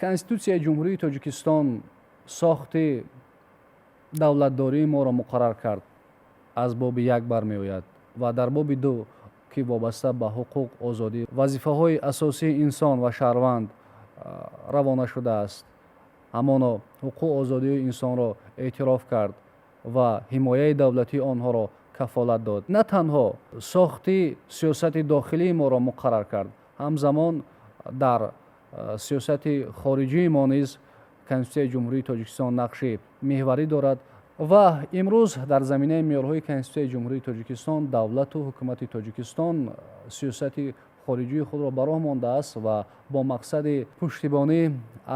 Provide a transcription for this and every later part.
Конститутсияи Ҷумҳурии Тоҷикистон сохти давлатдории моро муқаррар кард, аз боби як бармеояд ва дар боби ду, ки вобаста ба ҳуқуқ, озодӣ, вазифаҳои асосии инсон ва шаҳрванд равона шудааст, ҳамоно ҳуқуқ, озодии инсонро эътироф кард ва ҳимояи давлатии онҳоро кафолат дод. На танҳо сохти сиёсати дохилии моро муқаррар кард, ҳамзамон дар сиёсати хориҷии мо низ Конститутсияи Ҷумҳурии Тоҷикистон нақши меҳварӣ дорад. Ва имрӯз дар заминаи меъёрҳои Конститутсияи Ҷумҳурии Тоҷикистон давлату ҳукумати Тоҷикистон сиёсати хориҷии худро ба роҳ мондааст ва бо мақсади пуштибонӣ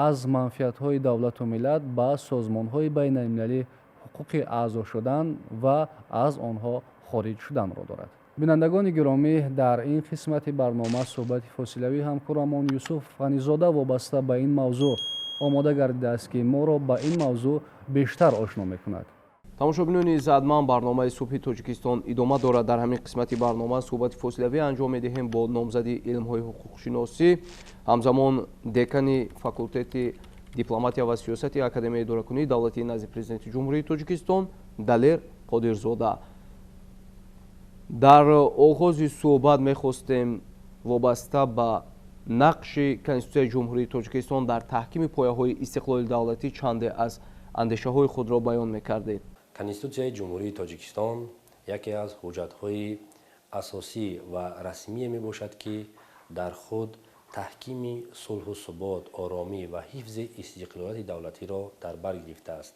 аз манфиатҳои давлату миллат ба созмонҳои байналмилалӣ ҳуқуқи аъзо шудан ва аз онҳо хориҷ шуданро дорад. Бинандагони гиромӣ, дар ин қисмати барнома суҳбати фосилавии ҳамкорамон Юсуф Ғанизода вобаста ба ин мавзӯъ омода гардидааст, ки моро ба ин мавзӯъ бештар ошно мекунад. Тамошобинони иззатманд, барномаи «Субҳи Тоҷикистон» идома дорад. Дар ҳамин қисмати барнома суҳбати фосилавӣ анҷом медиҳем бо номзади илмҳои ҳуқуқшиносӣ, ҳамзамон декани факултети дипломатия ва сиёсати Академияи идоракунии давлатии назди Президенти Ҷумҳурии Тоҷикистон Далер Қодирзода. Дар оғози суҳбат мехостем вобаста ба нақши Конститутсияи Ҷумҳурии Тоҷикистон дар таҳкими пояҳои истиқлоли давлатӣ чанде аз андешаҳои худро баён мекардед. Конститутсияи Ҷумҳурии Тоҷикистон яке аз ҳуҷҷатҳои асосӣ ва расмие мебошад, ки дар худ таҳкими сулҳу субот, оромӣ ва ҳифзи истиқлолияти давлатиро дар бар гирифтааст.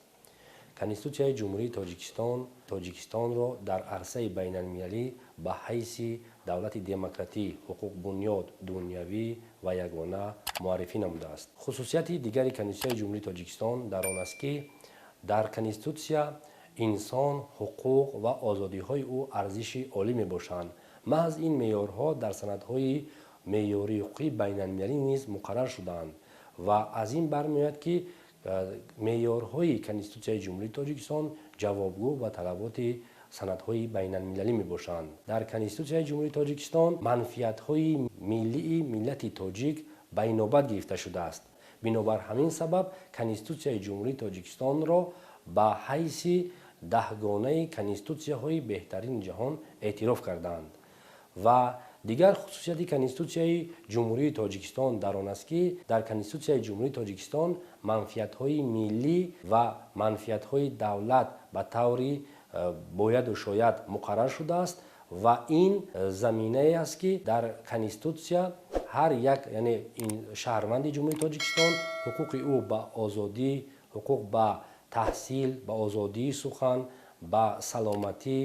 Конститутсияи Ҷумҳурии Тоҷикистон Тоҷикистонро дар арсаи байналмилалӣ ба ҳайси давлати демократӣ, ҳуқуқбунёд, дунявӣ ва ягона муаррифӣ намудааст. Хусусияти дигари Конститутсияи Ҷумҳурии Тоҷикистон дар он аст, ки дар Конститутсия инсон, ҳуқуқ ва озодиҳои ӯ арзиши олӣ мебошанд. Маҳз ин меъёрҳо дар санадҳои меъёрии ҳуқуқии байналмилалӣ низ муқаррар шудаанд ва аз ин бармеояд, ки меъёрҳои Конститутсияи Ҷумҳурии Тоҷикистон ҷавобгӯ ба талаботи санадҳои байналмилалӣ мебошанд. Дар Конститутсияи Ҷумҳурии Тоҷикистон манфиатҳои миллии миллати тоҷик ба инобат гирифта шудааст. Бинобар ҳамин сабаб Конститутсияи Ҷумҳурии Тоҷикистонро ба ҳайси 10-гонаи конститутсияҳои беҳтарини ҷаҳон эътироф кардаанд. Ва дигар хусусияти Конститутсияи Ҷумҳурии Тоҷикистон дар он аст, ки дар Конститутсияи Ҷумҳурии Тоҷикистон манфиатҳои миллӣ ва манфиатҳои давлат ба таври бояду шояд муқаррар шудааст ва ин заминае аст, ки дар Конститутсия ҳар як, яъне шаҳрванди Ҷумҳурии Тоҷикистон, ҳуқуқи ӯ ба озодӣ, ҳуқуқ ба таҳсил, ба озодии сухан, ба саломатӣ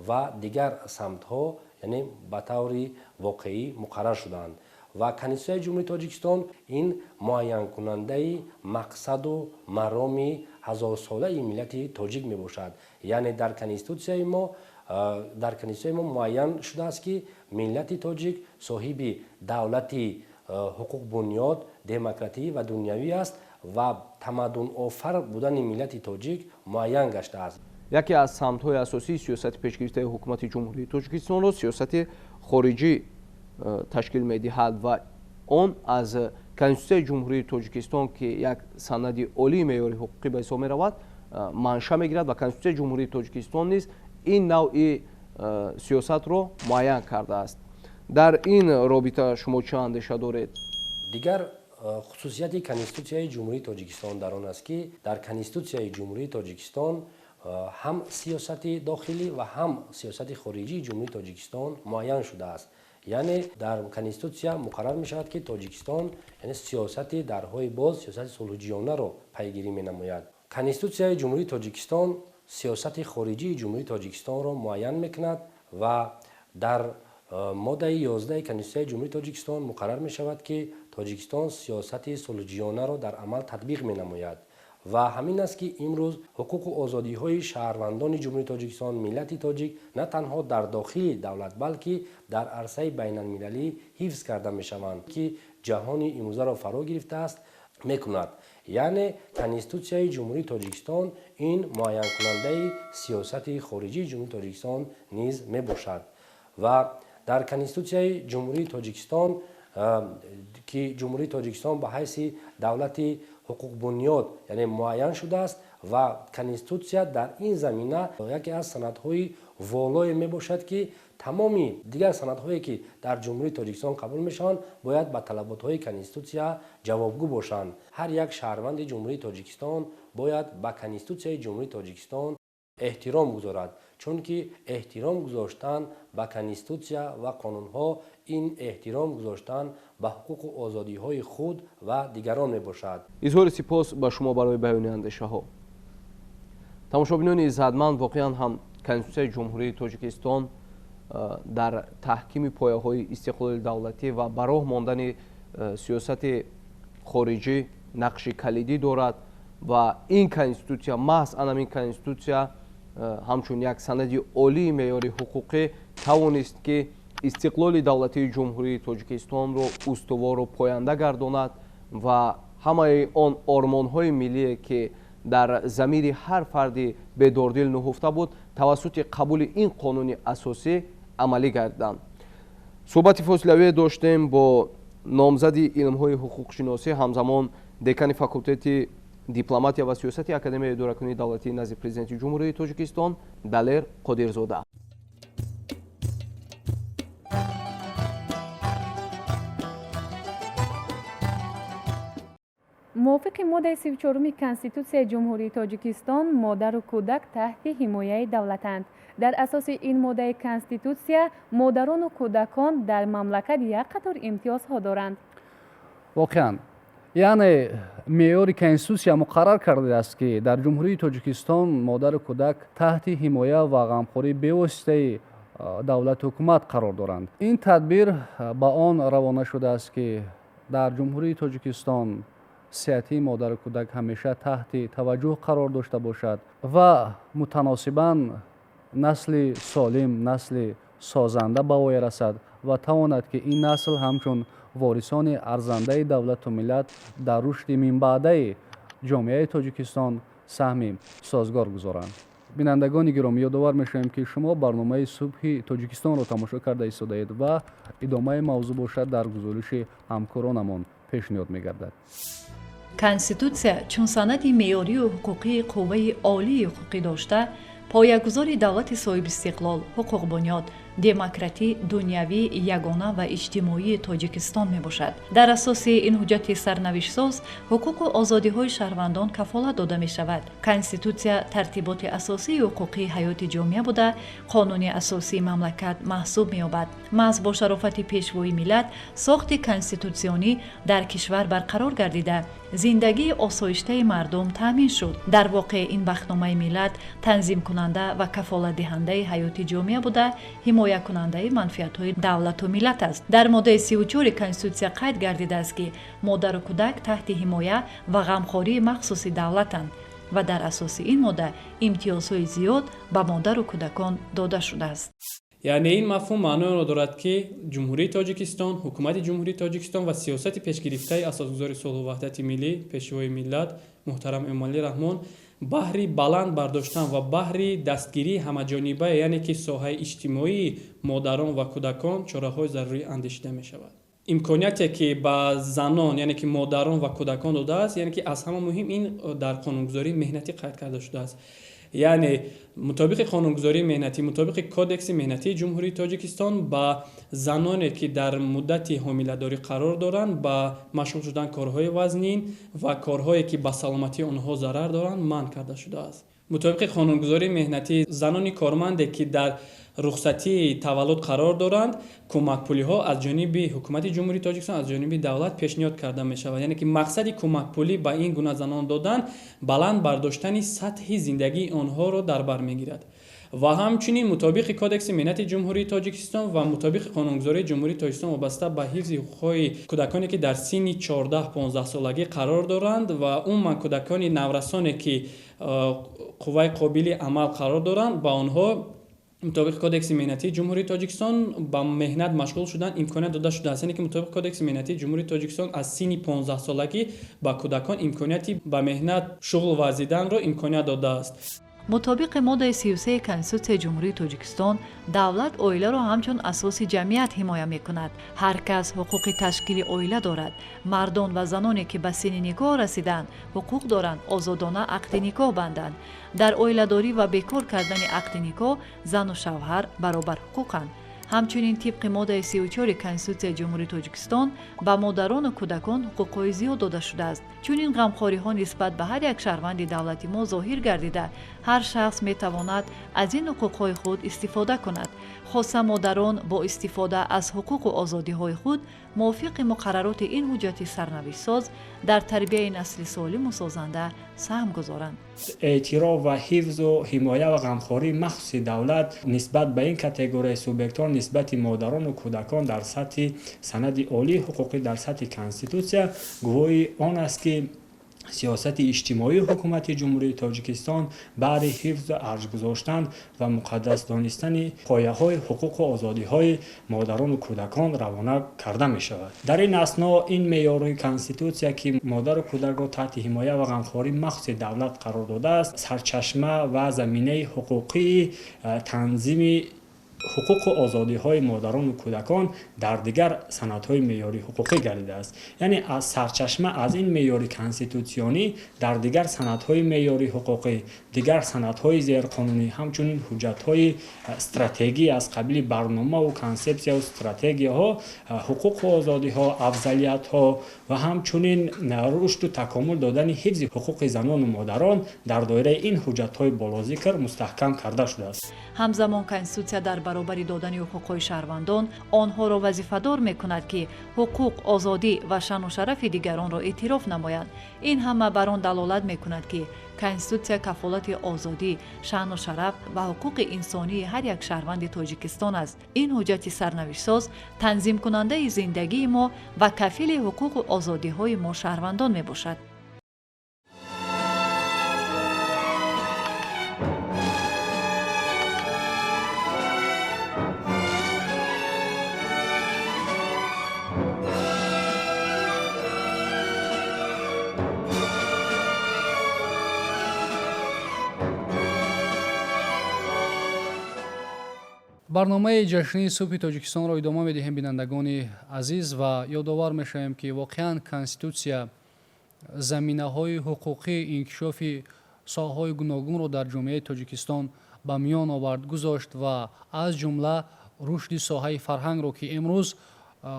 ва дигар самтҳо, яъне ба таври воқеӣ муқаррар шудаанд. Ва Конститутсияи Ҷумҳурии Тоҷикистон ин муайянкунандаи мақсаду мароми ҳазорсолаи миллати тоҷик мебошад. Яъне дар Конститутсияи мо муайян шудааст, ки миллати тоҷик соҳиби давлати ҳуқуқбунёд, демократӣ ва дунявӣ аст ва тамаддунофар будани миллати тоҷик муайян гаштааст. Яке аз самтҳои асосии сиёсати пешгирифтаи ҳукумати Ҷумҳурии Тоҷикистонро сиёсати хориҷӣ ташкил медиҳад ва он аз Конститутсияи Ҷумҳурии Тоҷикистон, ки як санади олии меъёри ҳуқуқӣ ба ҳисоб меравад, манша мегирад ва Конститутсияи Ҷумҳурии Тоҷикистон низ ин навъи сиёсатро муайян кардааст. Дар ин робита шумо чӣ андеша доред? Дигар хусусияти Конститутсияи Ҷумҳурии Тоҷикистон дар он аст, ки дар Конститутсияи Ҷумҳурии Тоҷикистон ҳам сиёсати дохилӣ ва ҳам сиёсати хориҷии Ҷумҳурии Тоҷикистон муайян шудааст. Яъне дар Конститутсия муқаррар мешавад, ки Тоҷикистон, яъне, сиёсати дарҳои боз, сиёсати сулҳҷӯёнаро пайгирӣ менамояд. Конститутсияи Ҷумҳурии Тоҷикистон сиёсати хориҷии Ҷумҳурии Тоҷикистонро муайян мекунад ва дар моддаи 11-и Конститутсияи Ҷумҳурии Тоҷикистон муқаррар мешавад, ки Тоҷикистон сиёсати сулҳҷӯёнаро дар амал татбиқ менамояд. Ва ҳамин аст, ки имрӯз ҳуқуқу озодиҳои шаҳрвандони Ҷумҳурии Тоҷикистон, миллати тоҷик на танҳо дар дохили давлат, балки дар арсаи байналмилалӣ ҳифз карда мешаванд, ки ҷаҳони имрӯзаро фаро гирифтааст мекунад. Яъне Конститутсияи Ҷумҳурии Тоҷикистон ин муайянкунандаи сиёсати хориҷии Ҷумҳурии Тоҷикистон низ мебошад. Ва дар Конститутсияи Ҷумҳурии Тоҷикистон ки Ҷумҳурии Тоҷикистон ба ҳайси давлати ҳуқуқбунёд, яъне муайян шудааст ва Конститутсия дар ин замина яке аз санадҳои волое мебошад, ки тамоми дигар санадҳое, ки дар Ҷумҳурии Тоҷикистон қабул мешаванд, бояд ба талаботҳои Конститутсия ҷавобгӯ бошанд. Ҳар як шаҳрванди Ҷумҳурии Тоҷикистон бояд ба Конститутсияи Ҷумҳурии Тоҷикистон эҳтиром гузорад, чунки эҳтиром гузоштан ба Конститутсия ва қонунҳо ин эҳтиром гузоштан ба ҳуқуқу озодиҳои худ ва дигарон мебошад. Изҳори сипос ба шумо барои баёни андешаҳо. Тамошобинони иззатманд, воқеан ҳам Конститутсияи Ҷумҳурии Тоҷикистон дар таҳкими пояҳои истиқлоли давлатӣ ва ба роҳ мондани сиёсати хориҷӣ нақши калидӣ дорад ва ин конститутсия, маҳз анамин конститутсия ҳамчун як санади олии меъёри ҳуқуқӣ тавонист, ки истиқлоли давлатии Ҷумҳурии Тоҷикистонро устувору поянда гардонад ва ҳамаи он ормонҳои миллие, ки дар замири ҳар фарди бедордил нуҳуфта буд, тавассути қабули ин қонуни асосӣ амалӣ гардиданд. Суҳбати фосилавие доштем бо номзади илмҳои ҳуқуқшиносӣ, ҳамзамон декани факултети дипломатия ва сиёсати Академияи идоракунии давлатии назди Президенти Ҷумҳурии Тоҷикистон Далер Қодирзода. Мувофиқи моддаи 34-уми Конститутсияи Ҷумҳурии Тоҷикистон, модару кӯдак таҳти ҳимояи давлатанд. Дар асоси ин моддаи Конститутсия модарону кӯдакон дар мамлакат як қатор имтиёзҳо доранд. Воқеан, яъне меъёри Конститутсия муқаррар кардааст, ки дар Ҷумҳурии Тоҷикистон модару кӯдак таҳти ҳимоя ва ғамхории бевоситаи давлату ҳукумат қарор доранд. Ин тадбир ба он равона шудааст, ки дар Ҷумҳурии Тоҷикистон сиҳатии модару кӯдак ҳамеша таҳти таваҷҷӯҳ қарор дошта бошад ва мутаносибан насли солим, насли созанда ба воя расад ва тавонад, ки ин насл ҳамчун ворисони арзандаи давлату миллат дар рушди минбаъдаи ҷомеаи Тоҷикистон саҳми созгор гузоранд. Бинандагони гиромӣ, ёдовар мешавем, ки шумо барномаи Субҳи Тоҷикистонро тамошо карда истодаед ва идомаи мавзӯъ бошад дар гузориши ҳамкоронамон пешниҳод мегардад. Конститутсия чун санади меъёрию ҳуқуқии қувваи олии ҳуқуқӣ дошта, поягузори давлати соҳибистиқлол, ҳуқуқбунёд, демократӣ, дунявӣ, ягона ва иҷтимоии Тоҷикистон мебошад. Дар асоси ин ҳуҷҷати сарнавиштсоз ҳуқуқу озодиҳои шаҳрвандон кафолат дода мешавад. Конститутсия тартиботи асосии ҳуқуқии ҳаёти ҷомеа буда, қонуни асосии мамлакат маҳсуб меёбад. Маҳз бо шарофати Пешвои миллат сохти конститутсионӣ дар кишвар барқарор гардида, зиндагии осоиштаи мардум таъмин шуд. Дар воқеъ ин бахтномаи миллат танзимкунанда ва кафолатдиҳандаи ҳаёти ҷомеа буда, ҳимоякунандаи манфиатҳои давлату миллат аст. Дар моддаи 34 Конститутсия қайд гардидааст, ки модару кӯдак таҳти ҳимоя ва ғамхории махсуси давлатанд ва дар асоси ин модда имтиёзҳои зиёд ба модару кӯдакон дода шудааст. Яъне ин мафҳум маъноеро дорад, ки Ҷумҳурии Тоҷикистон, ҳукумати Ҷумҳурии Тоҷикистон ва сиёсати пешгирифтаи асосгузори сулҳу ваҳдати миллӣ, Пешвои миллат муҳтарам Эмомалӣ Раҳмон баҳри баланд бардоштан ва баҳри дастгирии ҳамаҷониба, яъне ки соҳаи иҷтимоии модарон ва кӯдакон чораҳои зарурӣ андешида мешавад. Имконияте, ки ба занон, яъне ки модарон ва кӯдакон додааст, яъне ки аз ҳама муҳим ин дар қонунгузории меҳнатӣ қайд карда шудааст. Яъне мутобиқи қонунгузории меҳнатӣ, мутобиқи Кодекси меҳнатии Ҷумҳурии Тоҷикистон ба заноне, ки дар муддати ҳомиладорӣ қарор доранд, ба машғул шудан корҳои вазнин ва корҳое, ки ба саломатии онҳо зарар доранд, манъ карда шудааст. Мутобиқи қонунгузории меҳнатӣ занони корманде, ки дар рухсатии таваллуд қарор доранд, кӯмакпулиҳо аз ҷониби ҳукумати Ҷумҳурии Тоҷикистон, аз ҷониби давлат пешниҳод карда мешавад. Яъне ки мақсади кӯмакпулӣ ба ин гуна занон додан баланд бардоштани сатҳи зиндагии онҳоро дар бар мегирад. Ва ҳамчунин мутобиқи Кодекси меҳнати Ҷумҳурии Тоҷикистон ва мутобиқи қонунгузории Ҷумҳурии Тоҷикистон вобаста ба ҳифзи ҳуқуқҳои кӯдаконе, ки дар синни 14-15 солагӣ қарор доранд ва умуман кӯдакони наврасоне, ки қувваи қобили амал қарор доранд, ба онҳо мутобиқи Кодекси меҳнатии Ҷумҳурии Тоҷикистон ба меҳнат машғул шудан имконият дода шудааст. Яъне ки мутобиқи Кодекси меҳнатии Ҷумҳурии Тоҷикистон аз синни 15 солагӣ ба кӯдакон имконияти ба меҳнат шуғл варзиданро имконият додааст. Мутобиқи моддаи 33 Конститутсияи Ҷумҳурии Тоҷикистон, давлат оиларо ҳамчун асоси ҷамъият ҳимоя мекунад. Ҳар кас ҳуқуқи ташкили оила дорад. Мардон ва заноне, ки ба синни никоҳ расидаанд, ҳуқуқ доранд озодона ақди никоҳ банданд. Дар оиладорӣ ва бекор кардани ақди никоҳ зану шавҳар баробарҳуқуқанд. Ҳамчунин тибқи моддаи 34 Конститутсияи Ҷумҳурии Тоҷикистон ба модарону кӯдакон ҳуқуқҳои зиёд дода шудааст. Чунин ғамхориҳо нисбат ба ҳар як шаҳрванди давлати мо зоҳир гардида, ҳар шахс метавонад аз ин ҳуқуқҳои худ истифода кунад. Хоса модарон бо истифода аз ҳуқуқу озодиҳои худ мувофиқи муқаррароти ин ҳуҷҷати сарнавиштсоз дар тарбияи насли солиму созанда саҳм гузоранд. Эътироф ва ҳифзу ҳимоя ва ғамхории махсуси давлат нисбат ба ин категорияи субъектҳо, нисбати модарону кӯдакон дар сатҳи санади олии ҳуқуқӣ, дар сатҳи Конститутсия гувоҳи он аст, ки сиёсати иҷтимоии ҳукумати Ҷумҳурии Тоҷикистон баҳри ҳифзу арҷ гузоштан ва муқаддас донистани пояҳои ҳуқуқу озодиҳои модарону кӯдакон равона карда мешавад. Дар ин асно ин меъёрҳои Конститутсия, ки модару кӯдакро таҳти ҳимоя ва ғамхории махсуси давлат қарор додааст, сарчашма ва заминаи ҳуқуқии танзими ҳуқуқу озодиҳои модарону кӯдакон дар дигар санадҳои меъёрии ҳуқуқӣ гардидааст. Яъне аз сарчашма аз ин меъёри конститутсионӣ дар дигар санадҳои меъёрии ҳуқуқӣ, дигар санадҳои зерқонунӣ, ҳамчунин ҳуҷҷатҳои стратегӣ аз қабили барномаву консепсияву стратегияҳо ҳуқуқу озодиҳо, афзалиятҳо ва ҳамчунин рушду такомул додани ҳифзи ҳуқуқи занону модарон дар доираи ин ҳуҷҷатҳои болозикр мустаҳкам карда шудааст. Ҳамзамон Конститутсия дар баробари додани ҳуқуқҳои шаҳрвандон онҳоро вазифадор мекунад, ки ҳуқуқ, озодӣ ва шаъну шарафи дигаронро эътироф намоянд. Ин ҳама бар он далолат мекунад, ки Конститутсия кафолати озодӣ, шаъну шараф ва ҳуқуқи инсонии ҳар як шаҳрванди Тоҷикистон аст. Ин ҳуҷҷати сарнавиштсоз танзимкунандаи зиндагии мо ва кафили ҳуқуқу озодиҳои мо шаҳрвандон мебошад. Барномаи ҷашнии субҳи Тоҷикистонро идома медиҳем, бинандагони азиз, ва ёдовар мешавем, ки воқеан Конститутсия заминаҳои ҳуқуқии инкишофи соҳаҳои гуногунро дар ҷомеаи Тоҷикистон ба миён овард, гузошт ва аз ҷумла рушди соҳаи фарҳангро, ки имрӯз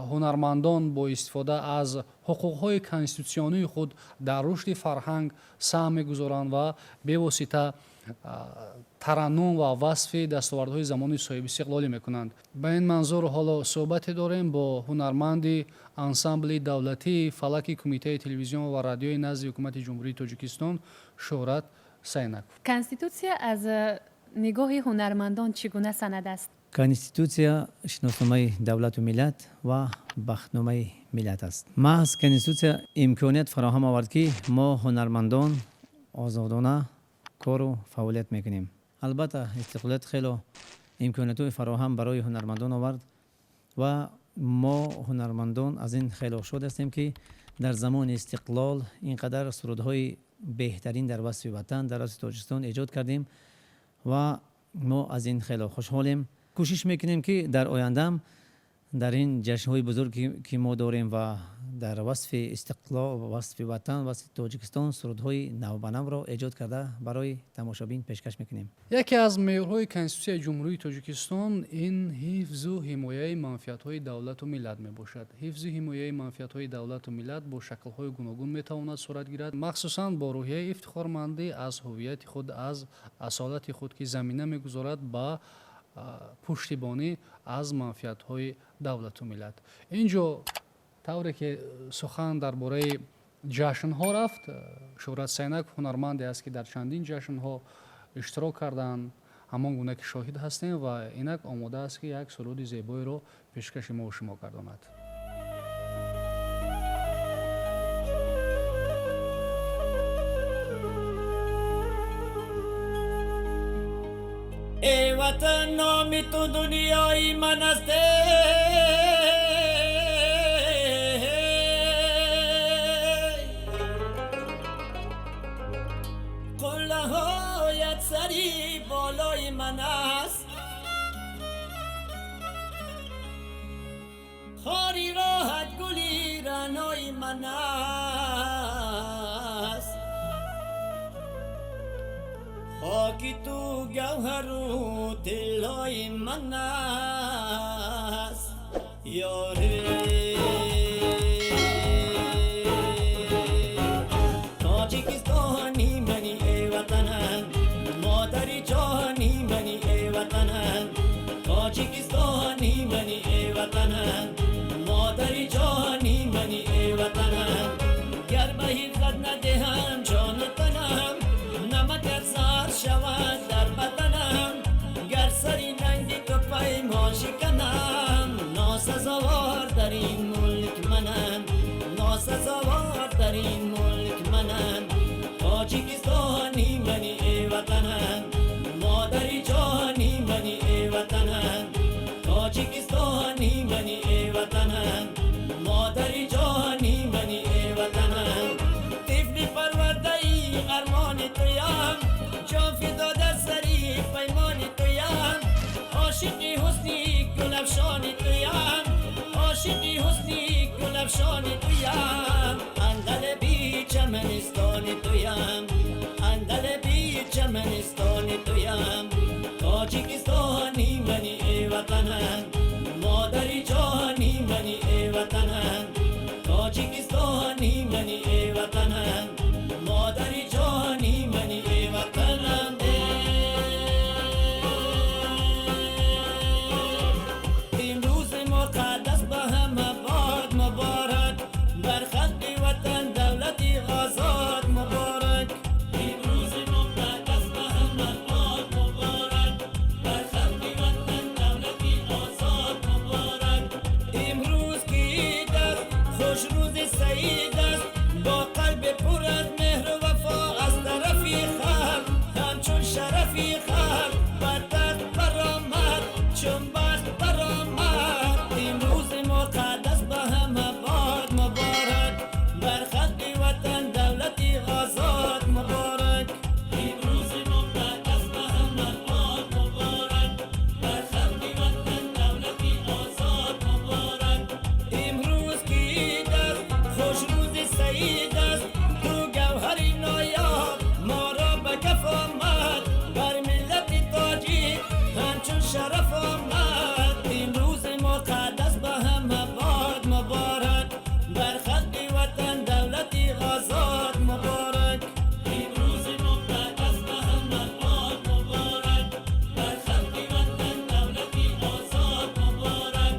ҳунармандон бо истифода аз ҳуқуқҳои конститутсионии худ дар рушди фарҳанг саҳм мегузоранд ва бевосита тараннум ва васфи дастовардҳои замони соҳибистиқлолӣ мекунанд. Ба ин манзур ҳоло суҳбате дорем бо ҳунарманди ансамбли давлатии фалаки Кумитаи телевизион ва радиои назди Ҳукумати Ҷумҳурии Тоҷикистон Шӯҳрат Сайнаков. Конститутсия аз нигоҳи ҳунармандон чӣ гуна санад аст? Конститутсия шиносномаи давлату миллат ва бахтномаи миллат аст. Маҳз Конститутсия имконият фароҳам овард, ки мо ҳунармандон озодона кору фаъолият мекунем. Албатта, истиқлолият хело имкониятҳои фароҳам барои ҳунармандон овард ва мо ҳунармандон аз ин хело шод ҳастем, ки дар замони истиқлол ин қадар сурудҳои беҳтарин дар васфи ватан, дар васфи Тоҷикистон эҷод кардем ва мо аз ин хело хушҳолем. Кӯшиш мекунем, ки дар ояндаам дар ин ҷашнҳои бузург, ки мо дорем, ва дар васфи истиқлол, васфи ватан, васфи Тоҷикистон сурудҳои навбанавро эҷод карда барои тамошобин пешкаш мекунем. Яке аз меъёрҳои Конститутсияи Ҷумҳурии Тоҷикистон ин ҳифзу ҳимояи манфиатҳои давлату миллат мебошад. Ҳифзу ҳимояи манфиатҳои давлату миллат бо шаклҳои гуногун метавонад сурат гирад, махсусан бо рӯҳияи ифтихормандӣ аз ҳуввияти худ, аз асолати худ, ки замина мегузорад ба пуштибонӣ аз манфиатҳои давлату миллат. Ин ҷо тавре ки сухан дар бораи ҷашнҳо рафт, Шӯҳрат Сайнаков ҳунарманде аст, ки дар чандин ҷашнҳо иштирок карданд, ҳамон гуна ки шоҳид ҳастем, ва инак омода аст, ки як суруди зебоеро пешкаши мо шумо гардонад. Эй ватан, номи ту дунёи ман аст, қуллаҳоят сари من است، خاک تو گوهر و طلای من است. یاره تاجیکستانی منی ای وطنم، مادری جانی منی ای وطنم، تاجیکستانی منی ای وطنم، مادری جانی منی ای وطنم. گر به حفظت ندهم جان و تنم، نمکت زهر شود در بدنم. گر سری ننگی تو پیمان شکنم، ناسزاوار در این ملک منم، ناسزاوار در این ملک منم. تاجیکستانی منی ای وطنم، مادری جانی منی ای وطنم، تاجیکستانی منی ای وطنم، مادری جانی منی ای وطنم. طفل پرورده ای ارمان تویم، جان فدا در سری پیمان تویم، عاشق حسنی گلفشان تویم، عاشق حسنی گلفشان تویم. اندل بی چمنستان تویم، اندل بی چمنستان تویم. تاجیکستانی منی ای وطنم، مادری جانی منی ای وطنم، تاجیکستانی منی ای وطنم، مادری جانی منی ای وطنم. امروز مقدس به همه باد مبارک، بر خلق وطن دولتی آزاد مبارک. امروز مقدس به همه باد مبارک، بر خلق وطن دولتی آزاد مبارک. امروز که عید است، خوش روز سعید است، با قلب پر از مهر و وفا از طرفی خلق، همچون شرفی خلق بر تخت برآمد، چون بخت برآمد. امروز مقدس به همه باد مبارک، بر خلق وطن دولتی آزاد مبارک. امروز مقدس به همه باد مبارک، بر خلق وطن دولتی آزاد مبارک. امروز که عید است، خوش روز سعید است، تو گوهر نایاب ما را به کف آمد، بر ملت تاجیک همچون شرف آمد. امروز مقدس به همه باد مبارک، بر خلق وطن دولتی آزاد مبارک. امروز مقدس به همه باد مبارک، بر خلق وطن دولتی آزاد مبارک.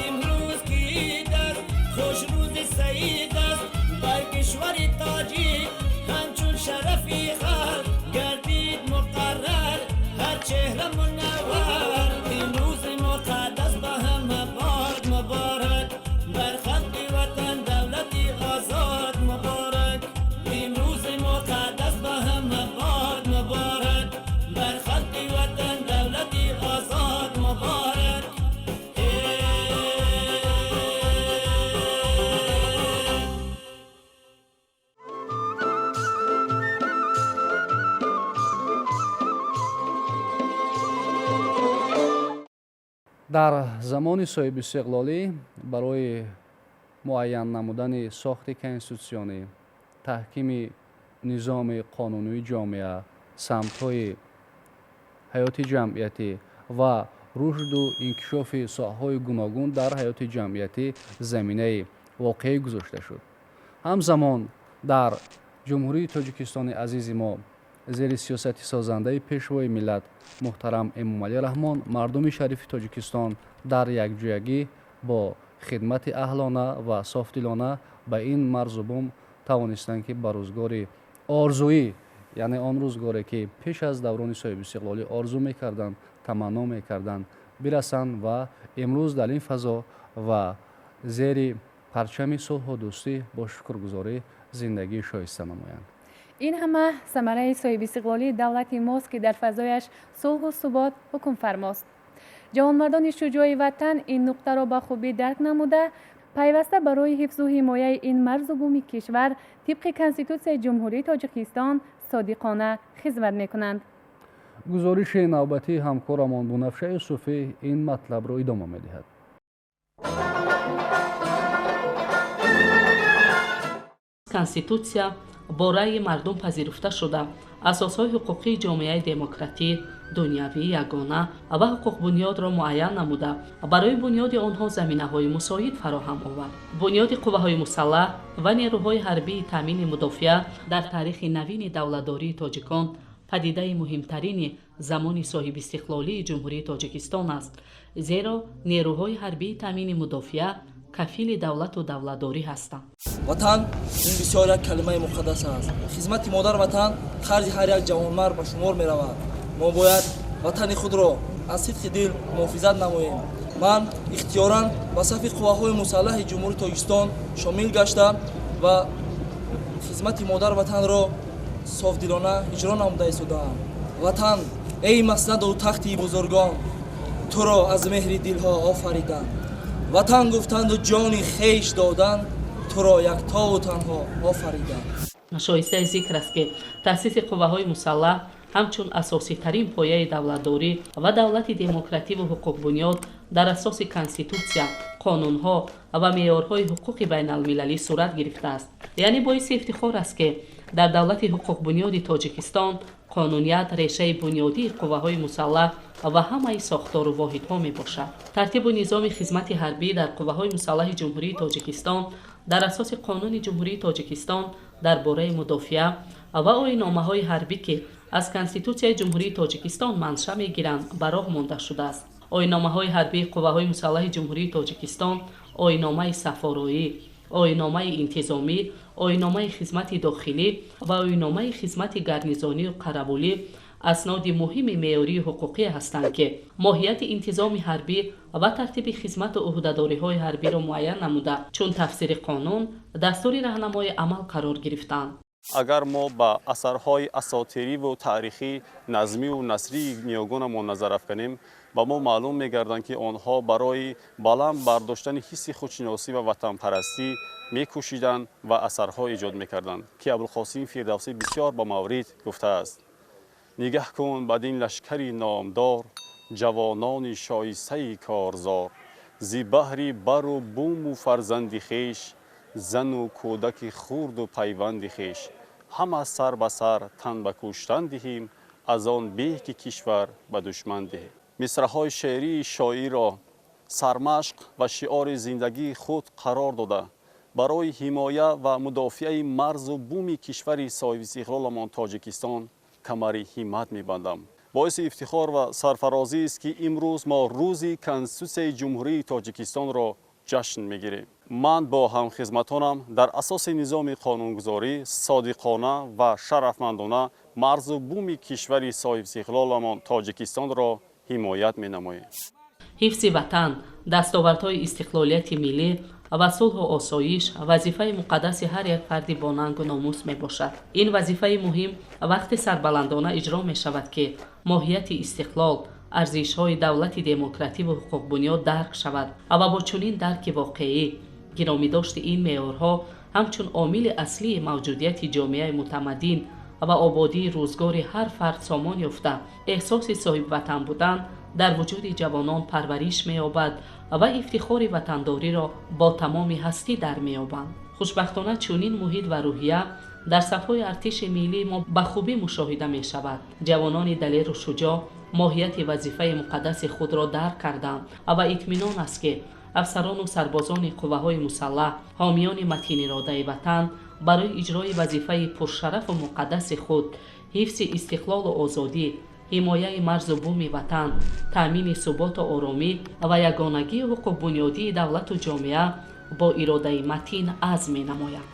امروز که عید است، خوش روز سعید است، بر کشور تاجیک همچون شرفی خلق گردید مقرر هر چهره منور. امروز مقدس به همه باد مبارک، بر خلق وطن دولتی آزاد مبارک. امروز مقدس به همه باد مبارک، بر خلق وطن دولتی آزاد مبارک. Дар замони соҳибистиқлолӣ барои муайян намудани сохти конститутсионӣ, таҳкими низоми қонунии ҷомеа, самтҳои ҳаёти ҷамъиятӣ ва рушду инкишофи соҳаҳои гуногун дар ҳаёти ҷамъиятӣ заминаи воқеӣ гузошта шуд. Ҳамзамон дар Ҷумҳурии Тоҷикистони азизи мо зери сиёсати созандаи Пешвои миллат муҳтарам Эмомалӣ Раҳмон мардуми шарифи Тоҷикистон дар якҷоягӣ бо хидмати аҳлона ва софдилона ба ин марзу бум тавонистанд, ки ба рӯзгори орзуӣ, яъне он рӯзгоре ки пеш аз даврони соҳибистиқлолӣ орзу мекарданд, таманно мекарданд, бирасанд ва имрӯз дар ин фазо ва зери парчами сулҳу дӯстӣ бо шукргузорӣ зиндагии шоиста намоянд. Ин ҳама самараи соҳибистиқлолии давлати мост, ки дар фазояш сулҳу субот ҳукмфармост. Ҷавонмардони шуҷои ватан ин нуқтаро ба хубӣ дарк намуда, пайваста барои ҳифзу ҳимояи ин марзу буми кишвар тибқи Конститутсияи Ҷумҳурии Тоҷикистон содиқона хизмат мекунанд. Гузориши навбатии ҳамкорамон Бунафша Юсуфӣ ин матлабро идома медиҳад. Конститутсия бо раъйи мардум пазируфта шуда, асосҳои ҳуқуқии ҷомеаи демократӣ, дунявӣ, ягона ва ҳуқуқбунёдро муайян намуда, барои бунёди онҳо заминаҳои мусоид фароҳам овард. Бунёди қувваҳои мусаллаҳ ва нерӯҳои ҳарбии таъмини мудофиа дар таърихи навини давлатдории тоҷикон падидаи муҳимтарини замони соҳибистиқлолии Ҷумҳурии Тоҷикистон аст, зеро нерӯҳои ҳарбии таъмини мудофиа кафили давлату давлатдорӣ ҳастанд. Ватан ин бисёр як калимаи муқаддас аст. Хизмати модар ватан қарзи ҳар як ҷавонмард ба шумор меравад. Мо бояд ватани худро аз сидқи дил муҳофизат намоем. Ман ихтиёран ба сафи қувваҳои мусаллаҳи Ҷумҳурии Тоҷикистон шомил гашта ва хизмати модар ватанро софдилона иҷро намуда истодаам. Ватан, эй маснаду тахти бузургон, туро аз меҳри дилҳо офариданд. Ватан гуфтанду ҷони хеш доданд, туро яктову танҳо офариданд. Шоистаи зикр аст, ки таъсиси қувваҳои мусаллаҳ ҳамчун асоситарин пояи давлатдорӣ ва давлати демокративу ҳуқуқбунёд дар асоси Конститутсия, қонунҳо ва меъёрҳои ҳуқуқи байналмилалӣ сурат гирифтааст. Яъне боиси ифтихор аст, ки дар давлати ҳуқуқбунёди Тоҷикистон қонуният решаи бунёдии қувваҳои мусаллаҳ ва ҳамаи сохтору воҳидҳо мебошад. Тартибу низоми хизмати ҳарбӣ дар қувваҳои мусаллаҳи Ҷумҳурии Тоҷикистон дар асоси Қонуни Ҷумҳурии Тоҷикистон дар бораи мудофиа ва оинномаҳои ҳарбӣ, ки аз Конститутсияи Ҷумҳурии Тоҷикистон манша мегиранд, ба роҳ монда шудааст. Оинномаҳои ҳарбии қувваҳои мусаллаҳи Ҷумҳурии Тоҷикистон, оинномаи сафороӣ, оинномаи интизомӣ, оинномаи хизмати дохилӣ ва оинномаи хизмати гарнизонию қаравулӣ асноди муҳими меъёрии ҳуқуқӣ ҳастанд, ки моҳияти интизоми ҳарбӣ ва тартиби хизмату ӯҳдадориҳои ҳарбиро муайян намуда, чун тафсири қонун дастури раҳнамои амал қарор гирифтанд. Агар мо ба асарҳои асотириву таърихӣ, назмиву насрии ниёгонамон назар афканем, ба мо маълум мегарданд, ки онҳо барои баланд бардоштани ҳисси худшиносӣ ва ватанпарастӣ мекӯшиданд ва асарҳо эҷод мекарданд, ки Абулқосим Фирдавсӣ бисёр ба маврид гуфтааст: нигаҳ кун бадин лашкари номдор, ҷавонони шоистаи корзор, зи баҳри бару буму фарзанди хеш, зану кӯдаки хурду пайванди хеш, ҳама сар ба сар тан ба куштан диҳем, аз он беҳ ки кишвар ба душман диҳем. Мисраҳои шеърии шоирро сармашқ ва шиори зиндагии худ қарор дода, барои ҳимоя ва мудофиаи марзу буми кишвари соҳибистиқлоламон Тоҷикистон камари ҳиммат мебандам. Боиси ифтихор ва сарфарозист, ки имрӯз мо рӯзи Конститутсияи Ҷумҳурии Тоҷикистонро ҷашн мегирем. Ман бо ҳамхизматонам дар асоси низоми қонунгузорӣ содиқона ва шарафмандона марзу буми кишвари соҳибистиқлоламон Тоҷикистонро ҳимоят менамоем. Ҳифзи ватан, дастовардҳои истиқлолияти миллӣ ва сулҳу осоиш вазифаи муқаддаси ҳар як фарди бонангу номус мебошад. Ин вазифаи муҳим вақте сарбаландона иҷро мешавад, ки моҳияти истиқлол, арзишҳои давлати демокративу ҳуқуқбунёд дарк шавад ва бо чунин дарки воқеӣ гиромидошти ин меъёрҳо ҳамчун омили аслии мавҷудияти ҷомеаи мутамаддин ва ободии рӯзгори ҳар фард сомон ёфта, эҳсоси соҳибватан будан дар вуҷуди ҷавонон парвариш меёбад ва ифтихори ватандориро бо тамоми ҳастӣ дар меёбанд. Хушбахтона, чунин муҳит ва рӯҳия дар сафҳои артиши миллии мо ба хубӣ мушоҳида мешавад. Ҷавонони далеру шуҷоъ моҳияти вазифаи муқаддаси худро дарк карданд ва итминон аст, ки афсарону сарбозони қувваҳои мусаллаҳ, ҳомиёни матиниродаи ватан, барои иҷрои вазифаи пуршарафу муқаддаси худ, ҳифзи истиқлолу озодӣ, ҳимояи марзу буми ватан, таъмини суботу оромӣ ва ягонагии ҳуқуқбунёдии давлату ҷомеа бо иродаи матин азм менамоянд.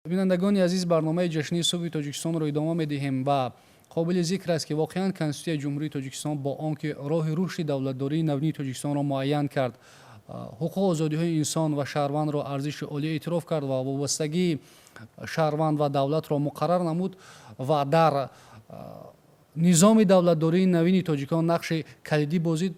Бинандагони азиз, барномаи ҷашнии субҳи Тоҷикистонро идома медиҳем ва қобили зикр аст, ки воқеан Конститутсияи Ҷумҳурии Тоҷикистон бо он ки роҳи рушди давлатдории навинии Тоҷикистонро муайян кард, ҳуқуқ, озодиҳои инсон ва шаҳрвандро арзиши олӣ эътироф кард ва вобастагии шаҳрванд ва давлатро муқаррар намуд ва дар низоми давлатдории навини тоҷикон нақши калидӣ бозид.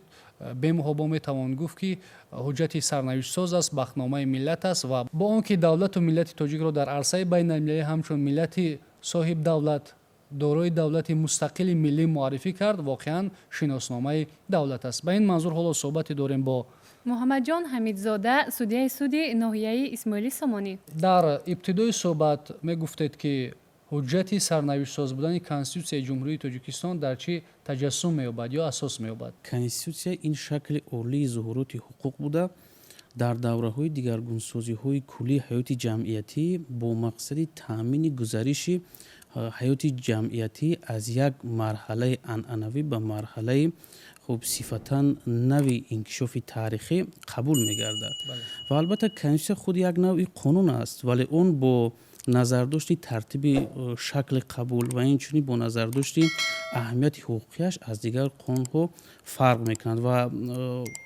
Бемуҳобо метавон гуфт, ки ҳуҷҷати сарнавиштсоз аст, бахтномаи миллат аст ва бо он ки давлату миллати тоҷикро дар арсаи байналмилалӣ ҳамчун миллати соҳибдавлат, дорои давлати мустақили миллӣ муаррифӣ кард, воқеан шиносномаи давлат аст. Ба ин манзур ҳоло суҳбате дорем бо Муҳаммадҷон Ҳамидзода, судяи суди ноҳияи Исмоили Сомонӣ. Дар ибтидои суҳбат мегуфтед, ки ҳуҷҷати сарнавиштсоз будани Конститутсияи Ҷумҳурии Тоҷикистон дар чӣ таҷассум меёбад ё асос меёбад? Конститутсия ин шакли олии зуҳуроти ҳуқуқ буда, дар давраҳои дигаргунсозиҳои куллии ҳаёти ҷамъиятӣ бо мақсади таъмини гузариши ҳаёти ҷамъиятӣ аз як марҳалаи анъанавӣ ба марҳалаи хуб сифатан нави инкишофи таърихӣ қабул мегардад. Ва албатта, конститутсия худ як навъи қонун аст, вале он бо назардошти тартиби шакли қабул ва инчунин бо назардошти аҳамияти ҳуқуқияш аз дигар қонунҳо фарқ мекунад. Ва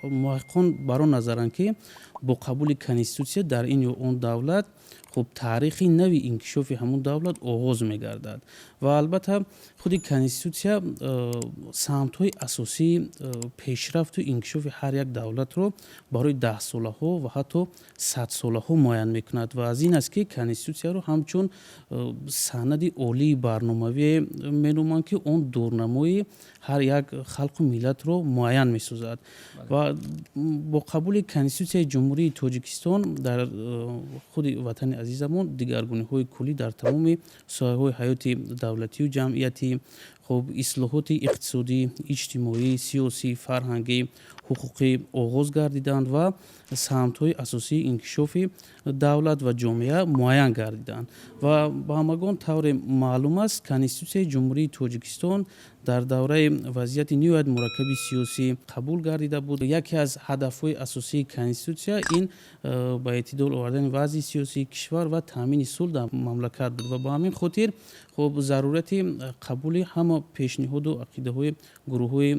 муҳаққиқон бар он назаранд, ки бо қабули конститутсия дар ин ё он давлат хуб таърихи нави инкишофи ҳамун давлат оғоз мегардад. Ва албатта, худи конститутсия самтҳои асосии пешрафту инкишофи ҳар як давлатро барои даҳсолаҳо ва ҳатто садсолаҳо муайян мекунад. Ва аз ин аст, ки конститутсияро ҳамчун санади олии барномавие меноманд, ки он дурнамои ҳар як халқу миллатро муайян месозад. Ва бо қабули Конститутсияи Ҷумҳурии Тоҷикистон дар худи ватани азизамон дигаргуниҳои куллӣ дар тамоми соҳаҳои ҳаёти давлатию ҷамъиятӣ, хуб ислоҳоти иқтисодӣ, иҷтимоӣ, сиёсӣ, фарҳангӣ, ҳуқуқӣ оғоз гардиданд ва самтҳои асосии инкишофи давлат ва ҷомеа муайян гардиданд. Ва ба ҳамагон тавре маълум аст, Конститутсияи Ҷумҳурии Тоҷикистон дар давраи вазъияти ниҳоят мураккаби сиёсӣ қабул гардида буд. Яке аз ҳадафҳои асосии конститутсия ин ба эътидол овардани вазъи сиёсии кишвар ва таъмини сулҳ дар мамлакат буд. Ва ба ҳамин хотир хуб зарурати қабули ҳама пешниҳоду ақидаҳои гурӯҳҳои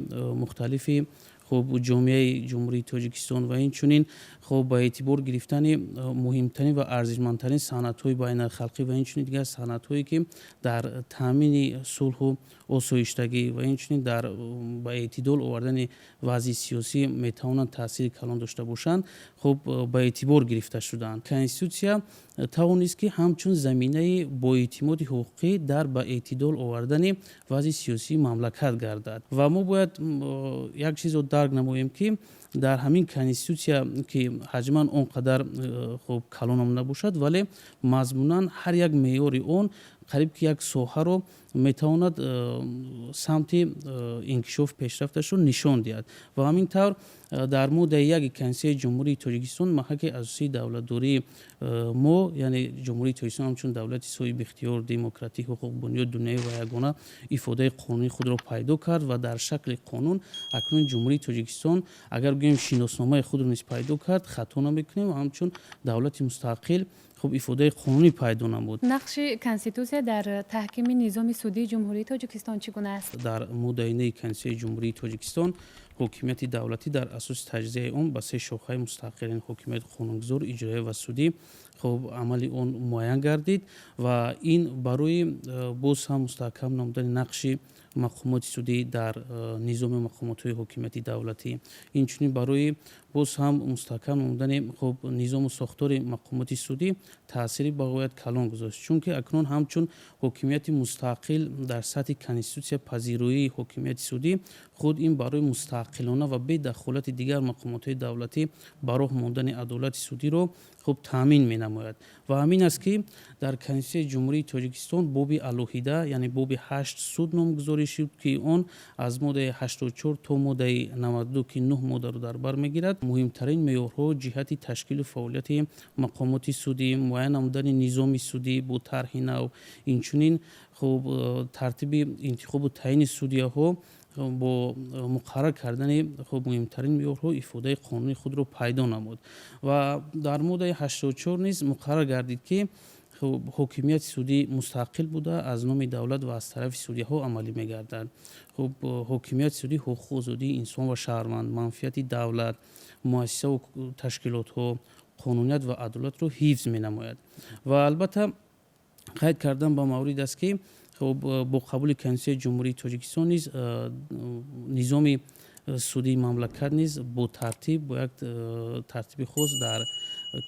мухталифи хуб ҷомеаи Ҷумҳурии Тоҷикистон ва инчунин хуб ба эътибор гирифтани муҳимтарин ва арзишмандтарин санадҳои байналхалқӣ ва инчунин дигар санадҳое, ки дар таъмини сулҳу осоиштагӣ ва инчунин дар ба эътидол овардани вазъи сиёсӣ метавонанд таъсири калон дошта бошанд, хуб ба эътибор гирифта шуданд. Конститутсия тавонист, ки ҳамчун заминаи боэътимоди ҳуқуқӣ дар ба эътидол овардани вазъи сиёсии мамлакат гардад. Ва мо бояд як чизро дарк намоем, ки дар ҳамин конститутсия, ки ҳаҷман он қадар хуб калонам набошад, вале мазмунан ҳар як меъёри он қариб ки як соҳаро метавонад самти инкишоф пешрафташро нишон диҳад. Ва ҳамин тавр, дар моддаи яки Конститутсияи Ҷумҳурии Тоҷикистон маҳаки асосии давлатдории мо, яъне Ҷумҳурии Тоҷикистон ҳамчун давлати соҳибихтиёр, демократӣ, ҳуқуқбунёд, дунявӣ ва ягона ифодаи қонунии худро пайдо кард. Ва дар шакли қонун акнун Ҷумҳурии Тоҷикистон, агар гӯем, шиносномаи худро низ пайдо кард, хато намекунем, ва ҳамчун давлати мустақил хуб ифодаи қонунӣ пайдо намуд. Нақши конститутсия дар таҳкими низоми судии Ҷумҳурии Тоҷикистон чӣ гуна аст? Дар моддаи неи Конститутсияи Ҷумҳурии Тоҷикистон ҳокимияти давлатӣ дар асоси таҷзияи он ба се шохаи мустақил, яъне ҳокимияти қонунгузор, иҷроия ва судӣ, хуб амали он муайян гардид. Ва ин барои боз ҳам мустаҳкам намудани нақши мақомоти судӣ дар низоми мақомотҳои ҳокимияти давлатӣ, инчунин барои боз ҳам мустаҳкам намудани хуб низому сохтори мақомоти судӣ таъсири бағоят калон гузошт, чунки акнун ҳамчун ҳокимияти мустақил дар сатҳи конститутсия пазироии ҳокимияти судӣ худ ин барои мустақилона ва бедахолати дигар мақомотҳои давлатӣ ба роҳ мондани адолати судиро хуб таъмин менамояд. Ва ҳамин аст, ки дар Конститутсияи Ҷумҳурии Тоҷикистон боби алоҳида, яъне боби ҳашт суд номгузорӣ шуд, ки он аз моддаи 84 то моддаи 92, ки нӯҳ моддаро дар бар мегирад, муҳимтарин меъёрҳо ҷиҳати ташкилу фаъолияти мақомоти судӣ, муайян намудани низоми судӣ бо тарҳи нав, инчунин хуб тартиби интихобу таъйини судяҳо бо муқаррар кардани хуб муҳимтарин меъёрҳо ифодаи қонунии худро пайдо намуд. Ва дар моддаи 84 низ муқаррар гардид, ки ҳокимияти судӣ мустақил буда, аз номи давлат ва аз тарафи судяҳо амалӣ мегардад. Хуб ҳокимияти судӣ ҳуқуқу озодии инсон ва шаҳрванд, манфиати давлат, муассисаву ташкилотҳо, қонуният ва адолатро ҳифз менамояд. Ва албатта, қайд кардан ба маврид аст, ки хуб бо қабули Конститутсияи Ҷумҳурии Тоҷикистон низ низоми Судии мамлакат низ бо тартиб, бо як тартиби хос дар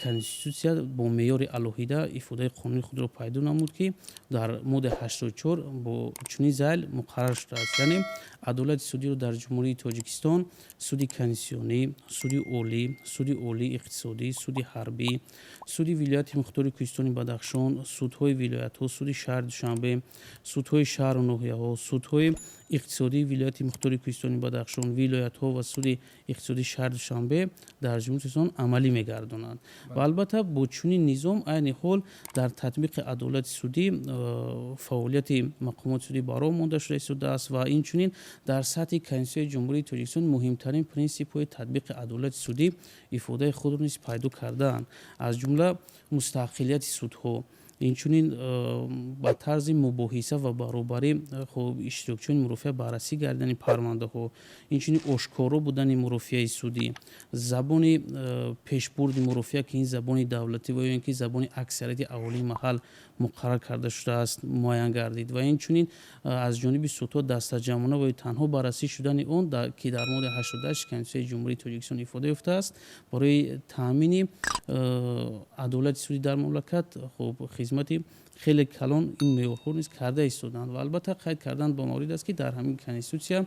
Конститутсия бо меъёри алоҳида ифодаи қонуни худро пайдо намуд, ки дар моддаи 84 бо чунин зайл муқаррар шудааст. Яъне адолати судиро дар Ҷумҳурии Тоҷикистон Суди конститутсионӣ, Суди олӣ, Суди олии иқтисодӣ, Суди ҳарбӣ, Суди вилояти мухтори Кӯҳистони Бадахшон, судҳои вилоятҳо, Суди шаҳри Душанбе, судҳои шаҳру ноҳияҳо, судҳои иқтисодии вилояти мухтори Кӯҳистони Бадахшон, вилоятҳо ва Суди иқтисодии шаҳри Душанбе дар Ҷумҳурии Тоҷикистон амалӣ мегардонанд. Ва албатта, бо чунин низом айни ҳол дар татбиқи адолати судӣ фаъолияти мақомоти судӣ ба роҳ монда шуда истодааст. Ва инчунин дар сатҳи Конститутсияи Ҷумҳурии Тоҷикистон муҳимтарин принсипҳои татбиқи адолати судӣ ифодаи худро низ пайдо кардаанд, аз ҷумла мустақилияти судҳо, инчунин ба тарзи мубоҳиса ва баробарӣ хуб иштирокчиёни мурофиа баррасӣ гардидани парвандаҳо, инчунин ошкоро будани мурофиаи судӣ, забони пешбурди мурофиа, ки ин забони давлатӣ ва ё ин ки забони аксарияти аҳолии маҳал муқаррар карда шудааст, муайян гардид. Ва инчунин аз ҷониби судҳо дастаҷамъона ва ё танҳо баррасӣ шудани он, ки дар моддаи 88 Конститутсияи Ҷумҳурии Тоҷикистон ифода ёфтааст, барои таъмини адолати судӣ дар мамлакат хуб хизмати хеле калон ин меъёрҳо низ карда истоданд. Ва албатта, қайд кардан ба маврид аст, ки дар ҳамин Конститутсия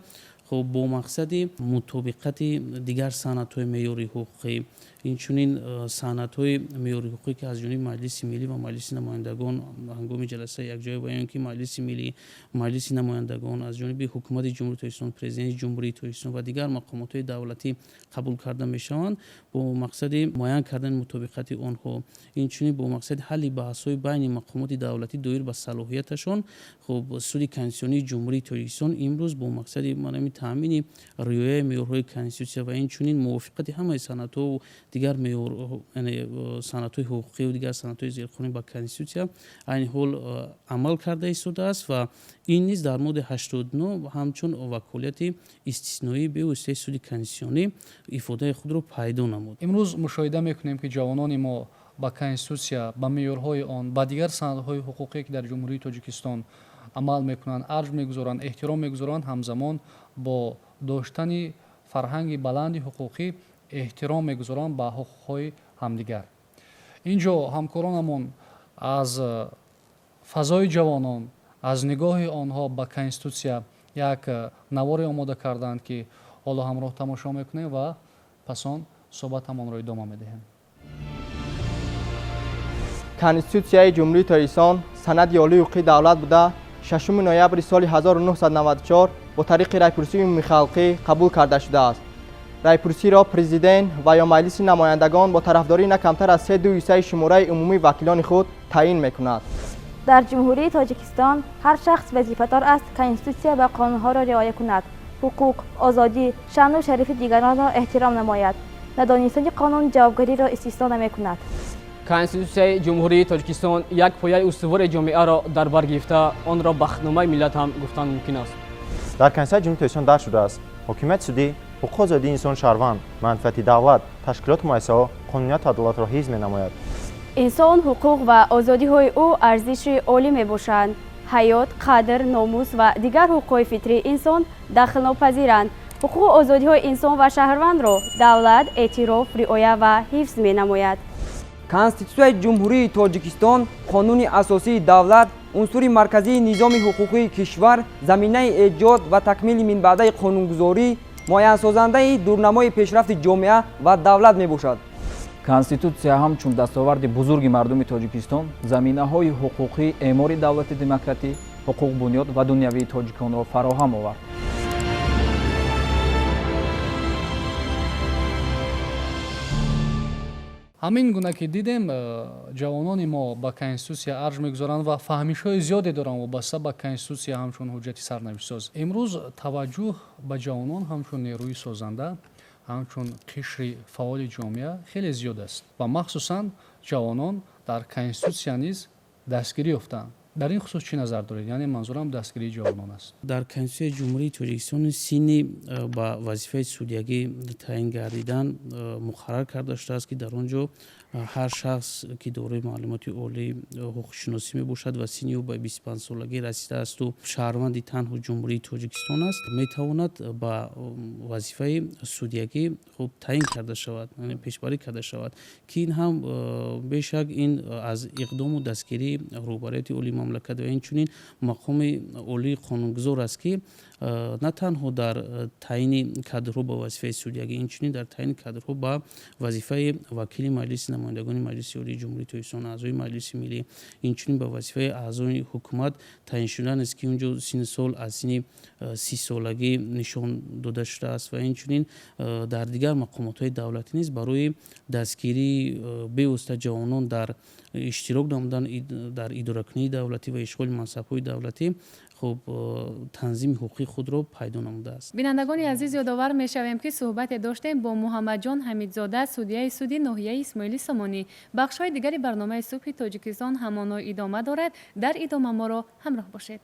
хуб бо мақсади мутобиқати дигар санадҳои меъёрии ҳуқуқӣ, инчунин санадҳои меъёрии ҳуқуқӣ, ки аз ҷониби Маҷлиси Миллӣ ва Маҷлиси Намояндагон ҳангоми ҷаласаи якҷоя ва ё ин ки Маҷлиси Миллӣ, Маҷлиси Намояндагон, аз ҷониби Ҳукумати Ҷумҳурии Тоҷикистон, Президенти Ҷумҳурии Тоҷикистон ва дигар мақомотҳои давлатӣ қабул карда мешаванд, бо мақсади муайян кардани мутобиқати онҳо, инчунин бо мақсади ҳалли баҳсҳои байни мақомоти давлатӣ доир ба салоҳияташон, хуб Суди Конститутсионии Ҷумҳурии Тоҷикистон имрӯз бо мақсади манами таъмини риояи меъёрҳои Конститутсия ва инчунин мувофиқати ҳамаи санадҳову дигар меъёр, яъне санадҳои ҳуқуқиву дигар санадҳои зерқонунӣ ба Конститутсия айни ҳол амал карда истодааст. Ва ин низ дар моддаи 89 ҳамчун ваколияти истисноии бевоситаи Суди конститутсионӣ ифодаи худро пайдо намуд. Имрӯз мушоҳида мекунем, ки ҷавонони мо ба Конститутсия, ба меъёрҳои он, ба дигар санадҳои ҳуқуқие, ки дар Ҷумҳурии Тоҷикистон амал мекунанд, арҷ мегузоранд, эҳтиром мегузоранд. Ҳамзамон бо доштани фарҳанги баланди ҳуқуқӣ эҳтиром мегузоранд ба ҳуқуқҳои ҳамдигар. Ин ҷо ҳамкоронамон аз фазои ҷавонон, аз нигоҳи онҳо ба Конститутсия як наворе омода карданд, ки ҳоло ҳамроҳ тамошо мекунем ва пас он суҳбатамонро идома медиҳем. Конститутсияи Ҷумҳурии Тоҷикистон санади олии ҳуқуқии давлат буда, 6 ноябри соли 1994 бо тариқи райпурсии умумихалқӣ қабул карда шудааст. Райпурсиро президент ва ё Маҷлиси Намояндагон бо тарафдории на камтар аз се ду ҳиссаи шумораи умумии вакилони худ таъин мекунад. Дар Ҷумҳурии Тоҷикистон ҳар шахс вазифадор аст Конститутсия ва қонунҳоро риоя кунад, ҳуқуқ, озодӣ, шаъну шарафи дигаронро эҳтиром намояд. Надонистани қонун ҷавобгариро истисно намекунад. Конститутсияи Ҷумҳурии Тоҷикистон як пояи устувори ҷомеаро дар бар гирифта, онро бахтномаи миллат ҳам гуфтан мумкин аст. Дар Конститутсияи Ҷумҳурии Тоҷикистон дарҷ шудааст: ҳокимияти судӣ ҳуқуқу озодии инсон, шаҳрванд, манфиати давлат, ташкилоту муассисаҳо, қонунияту адолатро ҳифз менамояд. Инсон, ҳуқуқ ва озодиҳои ӯ арзиши олӣ мебошанд. Ҳаёт, қадр, номус ва дигар ҳуқуқҳои фитрии инсон дахлнопазиранд. Ҳуқуқу озодиҳои инсон ва шаҳрвандро давлат эътироф, риоя ва ҳифз менамояд. Конститутсияи Ҷумҳурии Тоҷикистон қонуни асосии давлат, унсури марказии низоми ҳуқуқии кишвар, заминаи эҷод ва такмили минбаъдаи қонунгузорӣ, муайянсозандаи дурнамои пешрафти ҷомеа ва давлат мебошад. Конститутсия ҳамчун дастоварди бузурги мардуми Тоҷикистон заминаҳои ҳуқуқии эъмори давлати демократӣ, ҳуқуқбунёд ва дунявии тоҷиконро фароҳам овард. Ҳамин гуна ки дидем, ҷавонони мо ба Конститутсия арҷ мегузоранд ва фаҳмишҳои зиёде доранд вобаста ба Конститутсия ҳамчун ҳуҷҷати сарнавиштсоз. Имрӯз таваҷҷӯҳ ба ҷавонон ҳамчун нерӯи созанда, ҳамчун қишри фаъоли ҷомеа хеле зиёд аст ва махсусан ҷавонон дар Конститутсия низ дастгирӣ ёфтаанд. Дар ин хусус чӣ назар доред? Яъне манзурам дастгирии ҷавонон аст. Дар Конститутсияи Ҷумҳурии Тоҷикистон синни ба вазифаи судягӣ таъин гардидан муқаррар карда шудааст, ки дар он ҷо Ҳар шахс, ки дорои маълумоти олии ҳуқуқшиносӣ мебошад ва синни ӯ ба 25 солагӣ расидаасту шаҳрванди танҳо Ҷумҳурии Тоҷикистон аст, метавонад ба вазифаи судягӣ, хуб, таъин карда шавад, пешбарӣ карда шавад, ки ин ҳам бешак ин аз иқдому дастгирии роҳбарияти олии мамлакат ва инчунин мақоми олии қонунгузор аст, ки на танҳо дар таъини кадрҳо ба вазифаи судягӣ, инчунин дар таъини кадрҳо ба вазифаи вакили Маҷлиси намояндагони Маҷлиси Олии Ҷумҳурии Тоҷикистон, аъзои Маҷлиси Миллӣ, инчунин ба вазифаи аъзои ҳукумат таъин шудан аст, ки унҷо синни сол аз синни 30 солагӣ нишон дода шудааст, ва инчунин дар дигар мақомотҳои давлатӣ низ барои дастгирии бевосита ҷавонон дар иштирок намудан дар идоракунии давлатӣ ва ишғоли мансабҳои давлатӣ, хуб, танзими ҳуқуқии худро пайдо намудааст. Бинандагони азиз, ёдовар мешавем, ки суҳбате доштем бо Муҳаммадҷон Ҳамидзода, судяи суди ноҳияи Исмоили Сомонӣ. Бахшҳои дигари барномаи «Субҳи Тоҷикистон» ҳамоно идома дорад. Дар идома моро ҳамроҳ бошед.